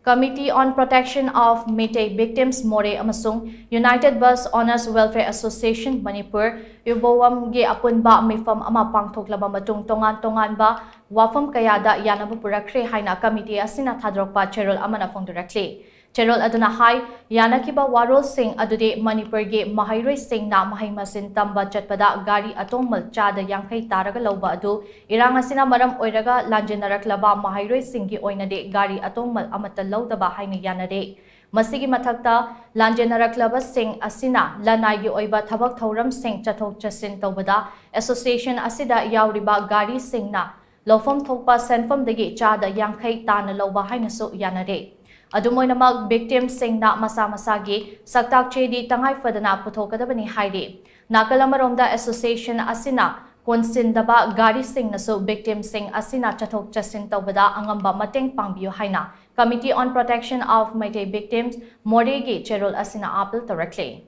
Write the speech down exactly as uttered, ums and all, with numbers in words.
Committee on Protection of Meitei Victims, ꯃꯣꯔꯦ, ꯑꯃꯁꯨꯡ United Bus Owners Welfare Association Manipur, ꯌꯨꯕꯣꯋꯝꯒꯤ ꯑꯄꯨꯟꯕ ꯃꯤꯐꯝ ꯑꯃ ꯄꯥꯡꯊꯣꯛꯂꯕ ꯃꯇꯨꯡ ꯇꯣꯉꯥꯟ ꯇꯣꯉꯥꯟꯕ ꯋꯥꯐꯝ ꯀꯌꯥꯗ ꯌꯥꯅꯕ ꯄꯨꯔꯛꯈ꯭ꯔꯦ ꯍꯥꯏꯅ ꯀꯃꯤꯇꯤ ꯑꯁꯤꯅ ꯊꯥꯗꯣꯔꯛꯄ ꯆꯦꯔꯣꯜ ꯑꯃꯅ ꯐꯣꯡꯗꯣꯔꯛꯂꯤ꯫ ꯆꯦꯔꯣꯜ ꯑꯗꯨꯅ ꯍꯥꯏ, ꯌꯥꯅꯈꯤꯕ ꯋꯥꯔꯣꯜꯁꯤꯡ ꯑꯗꯨꯗꯤ ꯃꯅꯤꯄꯨꯔꯒꯤ ꯃꯍꯩꯔꯣꯏꯁꯤꯡꯅ ꯃꯍꯩ ꯃꯁꯤꯡ ꯇꯝꯕ ꯆꯠꯄꯗ ꯒꯥꯔꯤ ꯑꯇꯣꯡꯃꯜ ꯆꯥꯗ ꯌꯥꯡꯈꯩ ꯇꯥꯔꯒ ꯂꯧꯕ ꯑꯗꯨ ꯏꯔꯥꯡ ꯑꯁꯤꯅ ꯃꯔꯝ ꯑꯣꯏꯔꯒ ꯂꯥꯟꯖꯦꯟꯅꯔꯛꯂꯕ ꯃꯍꯩꯔꯣꯏꯁꯤꯡꯒꯤ ꯑꯣꯏꯅꯗꯤ ꯒꯥꯔꯤ ꯑꯇꯣꯡꯃꯜ ꯑꯃꯠꯇ ꯂꯧꯗꯕ ꯍꯥꯏꯅ ꯌꯥꯅꯔꯦ꯫ ꯃꯁꯤꯒꯤ ꯃꯊꯛꯇ, ꯂꯥꯟꯖꯦꯟꯅꯔꯛꯂꯕꯁꯤꯡ ꯑꯁꯤꯅ ꯂꯅꯥꯏꯒꯤ ꯑꯣꯏꯕ ꯊꯕꯛ ꯊꯧꯔꯝꯁꯤꯡ ꯆꯠꯊꯣꯛ ꯆꯠꯁꯤꯟ ꯇꯧꯕꯗ association ꯑꯁꯤꯗ ꯌꯥꯎꯔꯤꯕ ꯒꯥꯔꯤꯁꯤꯡꯅ ꯂꯧꯐꯝ ꯊꯣꯛꯄ ꯁꯦꯟꯐꯝꯗꯒꯤ ꯆꯥꯗ ꯌꯥꯡꯈꯩ ꯇꯥꯅ ꯂꯧꯕ ꯍꯥꯏꯅꯁꯨ ꯌꯥꯅꯔꯦ꯫ ꯑꯗꯨꯝ ꯑꯣꯏꯅꯃꯛ, victimꯁꯤꯡꯅ ꯃꯁꯥ ꯃꯁꯥꯒꯤ ꯁꯛꯇꯥꯛ ꯆꯦꯗꯤ ꯇꯉꯥꯏ ꯐꯗꯅ ꯄꯨꯊꯣꯛꯀꯗꯕꯅꯤ ꯍꯥꯏꯔꯤ꯫ ꯅꯥꯀꯜ ꯑꯃꯔꯣꯝꯗ, association ꯑꯁꯤꯅ ꯀꯣꯟꯁꯤꯟꯗꯕ ꯒꯥꯔꯤꯁꯤꯡꯅꯁꯨ victimꯁꯤꯡ ꯑꯁꯤꯅ ꯆꯠꯊꯣꯛ ꯆꯠꯁꯤꯟ ꯇꯧꯕꯗ ꯑꯉꯝꯕ ꯃꯇꯦꯡ ꯄꯥꯡꯕꯤꯌꯨ ꯍꯥꯏꯅ Committee on Protection of Meitei Victims, ꯃꯣꯔꯦꯒꯤ ꯆꯦꯔꯣꯜ ꯑꯁꯤꯅ appeal ꯇꯧꯔꯛꯂꯤ꯫